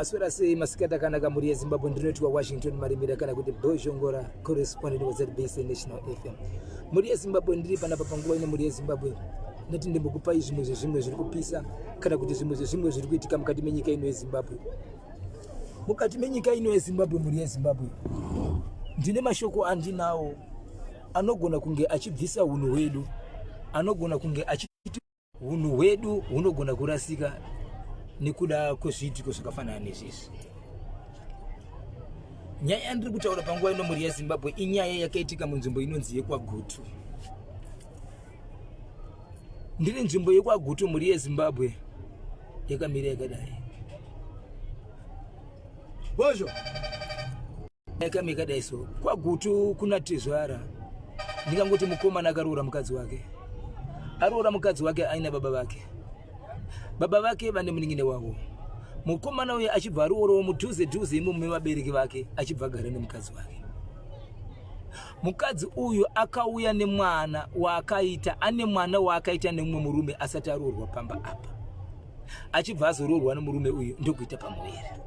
Maswera sei masikati akanaka mhuri yeZimbabwe, ndinoitwa Washington Marimira kana kuti Bozhongora correspondent weZBC National FM. Mhuri yeZimbabwe, ndiri panapa panguva ino mhuri yeZimbabwe, ndati ndimbokupai zvimwe zvezvimwe zviri kupisa kana kuti zvimwe zvezvimwe zviri kuitika mukati menyika ino yeZimbabwe. Mukati menyika ino yeZimbabwe, mhuri yeZimbabwe, ndine mashoko andinawo anogona kunge achibvisa unhu hwedu, anogona kunge achi Hunhu hwedu hunogona kurasika nekuda kwezviitiko zvakafanana nezvizvi. Nyaya yandiri kutaura panguva ino mhuri yeZimbabwe inyaya yakaitika munzvimbo inonzi yekwaGutu. Ndiri nzvimbo yekwaGutu mhuri yeZimbabwe yakamira yakadai. Bozho. Yakamira yakadai so kwaGutu kuna tezvara ndingangoti mukomana akaroora mukadzi wake aroora mukadzi wake aina baba vake baba vake vane munin'ina wavo mukomana uyu achibva aroorawo mudhuze dhuze imomo mevabereki vake achibva agara nemukadzi wake mukadzi uyu akauya nemwana waakaita ane mwana waakaita nemumwe murume asati aroorwa pamba apa achibva azoroorwa nemurume uyu ndokuita pamuviri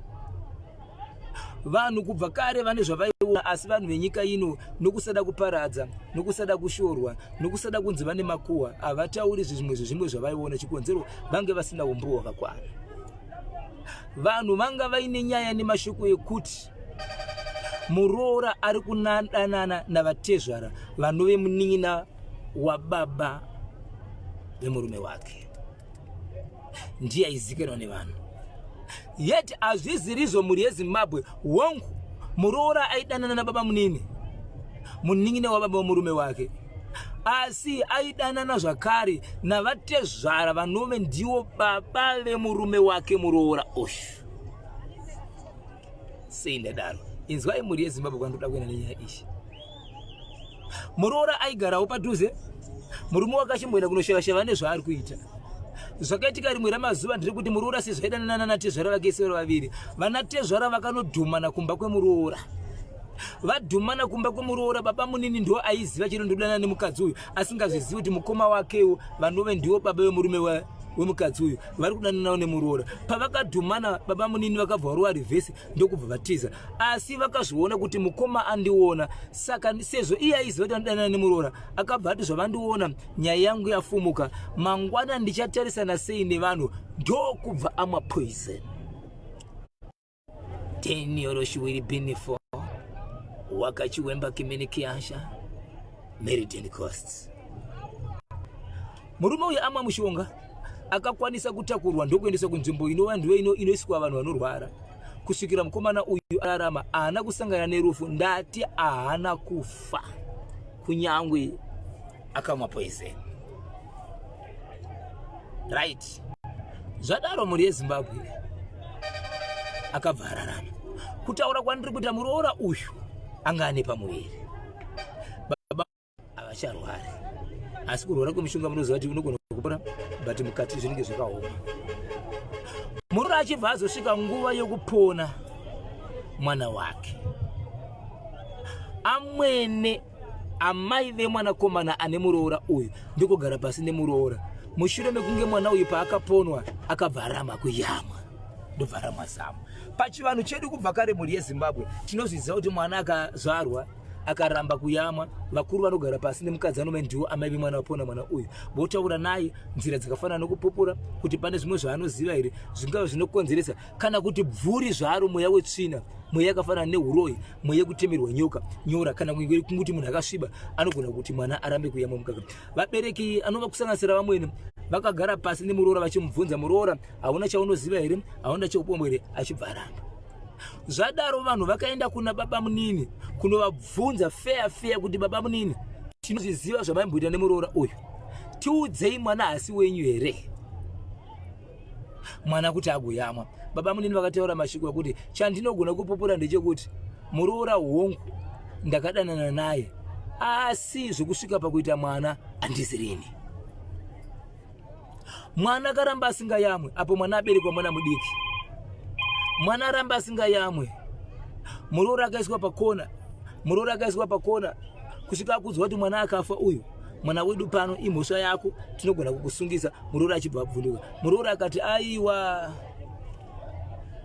Vanhu kubva kare vane zvavaiona, asi vanhu venyika ino nokusada kuparadza, nokusada kushorwa, nokusada kunzi vane makuhwa, havatauri zvimwe zvezvimwe zvavaiona. Chikonzero vange vasina umbo hwakakwana. Vanhu vanga vaine nyaya nemashoko ekuti muroora ari kunadanana navatezvara vanove munin'ina wababa vemurume wake. Ndiye aizikanwa nevanhu yet hazvizirizvo mhuri yezimbabwe hongu muroora aidanana nababa munini munin'ina wababa wemurume wake asi aidanana zvakare navatezvara vanove ndiwo baba vemurume wake muroora uyu sei ndadaro inzwai mhuri yezimbabwe kwandoda kuenda nenyaya iyi muroora aigarawo padhuze murume wake achimboenda kunoshevasheva nezvaari kuita zvakaitika rimwe ramazuva ndiri kuti muroora sezvaidanana nanatezvara vake sevara vaviri vanatezvara vakanodhumana kumba kwemuroora vadhumana kumba kwemuroora baba munini ndo aiziva chero ndodanana nemukadzi uyu asingazvizivi kuti mukoma wakewo vanove ndiwo baba vemurume wemukadzi uyu vari kudananawo nemuroora pavakadhumana baba munini vakabva varuwa rivhesi ndokubva vatiza asi vakazviona kuti mukoma andiona saka sezvo iye aiziva kuti anodanana nemuroora akabva ati zvavandiona nyaya yangu yafumuka mangwana ndichatarisana sei nevanhu ndokubva amwa poison tenioroshiwiri binifo wakachiwemba kimene kiasha meridian costs Murume uyu amwa mushonga akakwanisa kutakurwa ndokuendeswa kunzvimbo inova ndiyo inoiswa vanhu vanorwara kusvikira mukomana uyu ararama. Haana kusangana nerufu, ndati haana kufa kunyangwe akamwa poison. Right, zvadaro mhuri yeZimbabwe akabva ararama. Kutaura kwandiri kuita muroora uyu anga ane pamuviri havacharwari asi kurwara kwemishonga munoziva kuti unogona kupora but mukati zvinenge zvakaoma muroora achibva azosvika nguva yokupona mwana wake amwene amai vemwanakomana ane muroora uyu ndikugara pasi nemuroora mushure mekunge mwana uyu paakaponwa akabva aramba kuyamwa ndobva aramwa zamu pachivanhu chedu kubva kare mhuri yezimbabwe tinozviziva kuti mwana akazvarwa akaramba kuyamwa vakuru vanogara pasi nemukadzi anove ndiwo amai vemwana vapona mwana uyu votaura naye nzira dzakafanana nokupupura kuti pane zvimwe zvaanoziva here zvingava zvinokonzeresa kana kuti bvuri zvaro mweya wetsvina mweya yakafanana neuroyi mweya yekutemerwa nyoka nyora kana kunguti munhu akasviba anogona kuti mwana arambe kuyamwa mukaka vabereki anova kusanganisira vamwene vakagara pasi nemuroora vachimubvunza muroora hauna chaunoziva here hauna cheupombwe here achibva aramba Zvadaro vanhu vakaenda kuna baba munini kunovabvunza feya feya kuti baba munini tinozviziva zvamaimboita nemuroora uyu, tiudzei mwana hasi wenyu here? Mwana kuti agoyamwa. Baba munini vakataura mashoko ekuti chandinogona kupupura ndechekuti muroora hongu ndakadanana naye asi zvekusvika pakuita mwana handizirini. Mwana akaramba asingayamwe apo mwana aberekwa mwana mudiki. Mwana aramba asingayamwe. Muroora akaiswa pakona. Muroora akaiswa pakona kusvika akudzwa kuti mwana akafa uyu. Mwana wedu pano imhosva yako tinogona kukusungisa. Muroora achibva abvunduka. Muroora akati aiwa.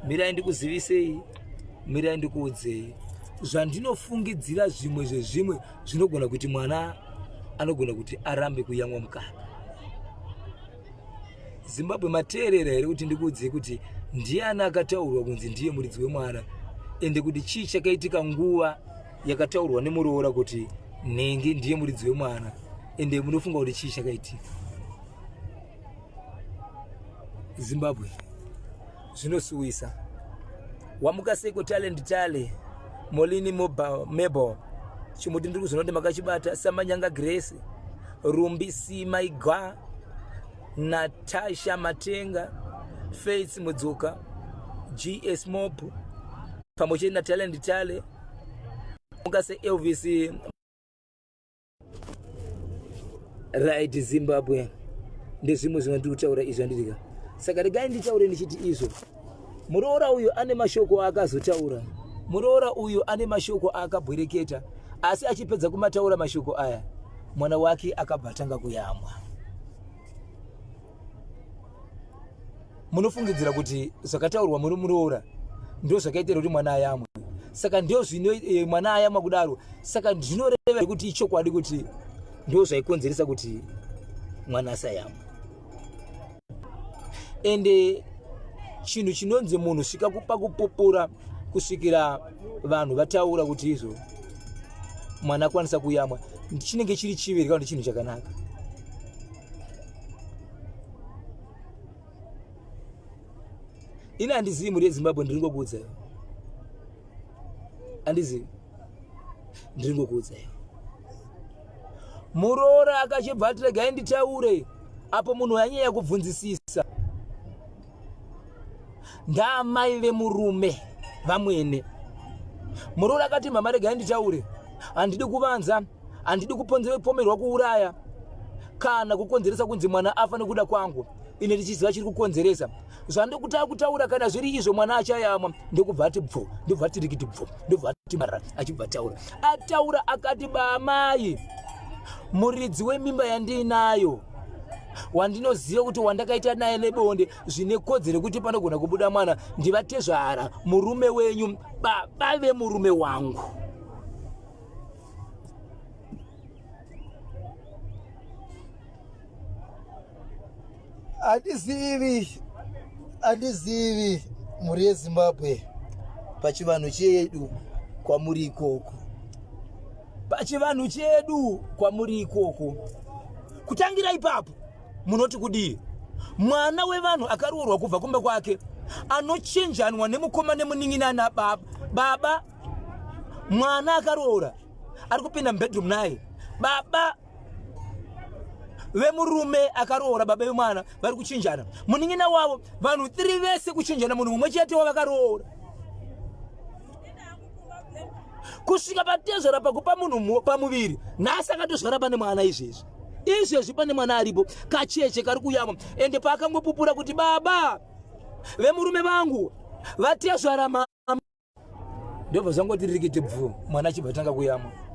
Mirai ndikuzivisei, mirai ndikuudzei zvandinofungidzira zvimwe zvezvimwe zvinogona kuti mwana anogona kuti arambe kuyamwa mukaka. Zimbabwe mateerera here kuti ndikuudzei kuti ndiani akataurwa kunzi ndiye muridzi wemwana ende kuti chii chakaitika nguva yakataurwa nemuroora kuti nhingi ndiye muridzi wemwana ende munofunga kuti chii chakaitika Zimbabwe zvinosuwisa wamuka seiko talent tale molini mebo chimuti ndiri kuzviona kuti makachibata samanyanga grace rumbi simaigwa natasha matenga faith mudzuka gs mop pamwe chete natalent tale muka seelvis Right Zimbabwe ndezvimwe zvandiri kutaura izvi anditika. Saka regai nditaure ndichiti izvo. Muroora uyu ane mashoko aakazotaura. Muroora uyu ane mashoko aakabwereketa asi achipedza kumataura mashoko aya mwana wake akabva atanga kuyamwa. Munofungidzira kuti zvakataurwa muri muroora ndo zvakaitira kuti mwana ayamwe. Saka ndio zvino e, mwana ayamwa kudaro. Saka zvinoreva kuti ichokwadi kuti ndo zvaikonzeresa kuti mwana asayamwa. Ende chinhu chinonzi munhu svika kupa kupupura kusvikira vanhu vataura kuti izvo mwana akwanisa kuyamwa chinenge chiri chivi kana kuti chinhu chakanaka. Ini handizivi mhuri yeZimbabwe, ndiri ngokuudzai, handizivi, ndiri ngokuudzai. Muroora akachibva ati regai nditaure apo munhu anyanya kubvunzisisa ndaamai vemurume vamwene. Muroora akati mama regai nditaure, handidi kuvanza, handidi kupomerwa kuuraya kana kukonzeresa kunzi mwana afa nekuda kwangu ine ndichiziva chiri kukonzeresa zvandikutava kutaura kana zviri izvo mwana achayamwa ndokubva ati bvo ndobva ati rikiti bvo ndobva ati mara achibva taura ataura akati bamai muridzi wemimba yandiinayo wandinoziva kuti wandakaita naye nebonde zvine kodzero yekuti panogona kubuda mwana ndivatezvara murume wenyu baba vemurume wangu Handizivi, handizivi mhuri yeZimbabwe pachivanhu chedu kwamuri ikoko, pachivanhu chedu kwamuri ikoko. Kutangira ipapo munoti kudii? Mwana wevanhu akaroorwa kubva kumba kwake anochinjanwa nemukoma nemunin'ina nababa baba. Mwana akaroora ari kupinda mubedroom naye baba vemurume akaroora baba vemwana vari kuchinjana munin'ina wavo vanhu 3 vese kuchinjana munhu mumwe chete wavakaroora kusvika patezvara pakupa munhu pamuviri nhasi akatozvara pane mwana izvezvi izvezvi pane mwana aripo kacheche kari kuyamwa ende paakangopupura kuti baba vemurume vangu vatezvara ndobva zvangoti rikiti bvu mwana achibva tanga kuyamwa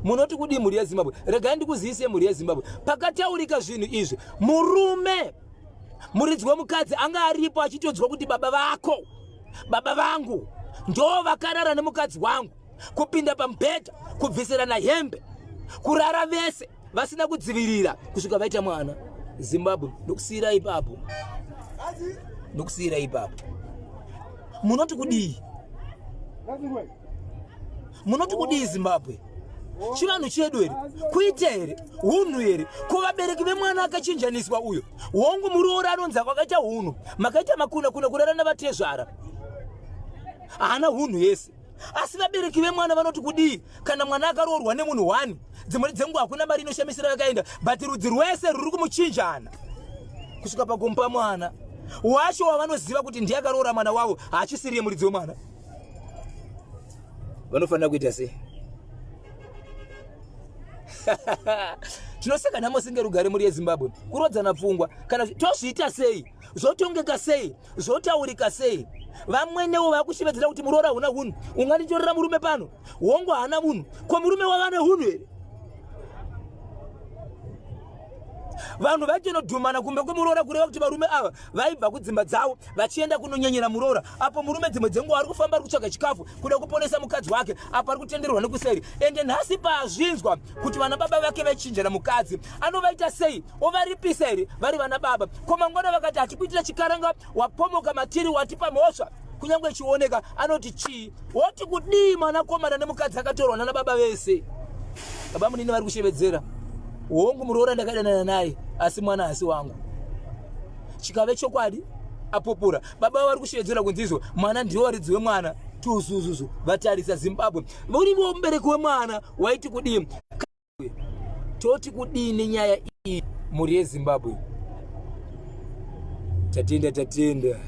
munoti kudii mhuri yezimbabwe regai ndikuzivise mhuri yezimbabwe pakataurika zvinhu izvi murume muridzi wemukadzi anga aripo achitodzwa kuti baba vako baba vangu ndo vakarara nemukadzi wangu kupinda pamubhedha kubvisirana hembe kurara vese vasina kudzivirira kusvika vaita mwana zimbabwe ndokusiira ipapo ndokusiira ipapo munoti kudii munoti kudii zimbabwe chivanhu chedu here kuita here hunhu here ko vabereki vemwana akachinjaniswa uyo hongu muroora anonzi kwakaita hunhu makaita makuna kuna kurara navatezvara haana hunhu yese asi vabereki vemwana vanoti kudii kana mwana akaroorwa nemunhu one dzimweni dzenguva hakuna mari inoshamisira vakaenda but rudzi rwese rwuri kumuchinjana kusvika pakumupa mwana wacho wavanoziva kuti ndiye akaroora mwana wavo haachisiriye muridzi wemwana vanofanira kuita sei tinoseka nhamo singe rugare muri yezimbabwe kurodzana pfungwa kana tozviita sei zvotongeka sei zvotaurika sei vamwenewo vakushevedzera kuti muroora huna hunhu unganditorera murume pano hongu haana hunhu ko murume wava nehunhu here Vanhu vaitonodhumana kumba kwemuroora, kureva kuti varume ava vaibva kudzimba dzavo vachienda kunonyenyera muroora, apo murume dzimwe dzenguva ari kufamba ari kutsvaga chikafu kuda kuponesa mukadzi wake, apo ari kutenderwa nekuseri. Ende nhasi paazvinzwa kuti vana baba vake vaichinjana mukadzi, anovaita sei? Ovaripisa here vari vana baba? Ko mangwana vakati hatikuitira chikaranga, wapomoka matiri, watipa mhosva, kunyange ichioneka, anoti chii? Woti kudii mwanakomana nemukadzi akatorwa nana baba vese? Baba munini vari kushevedzera, hongu muroora ndakadanana naye, asi mwana hasi wangu. Chikave chokwadi apupura baba vari kushevedzera kunzi izvo mwana ndiwo varidzi wemwana tuzuzuzu. Vatarisa Zimbabwe, urivo mubereki wemwana, waiti kudii? Toti kudii nenyaya iyi, mhuri yeZimbabwe? Tatenda, tatenda.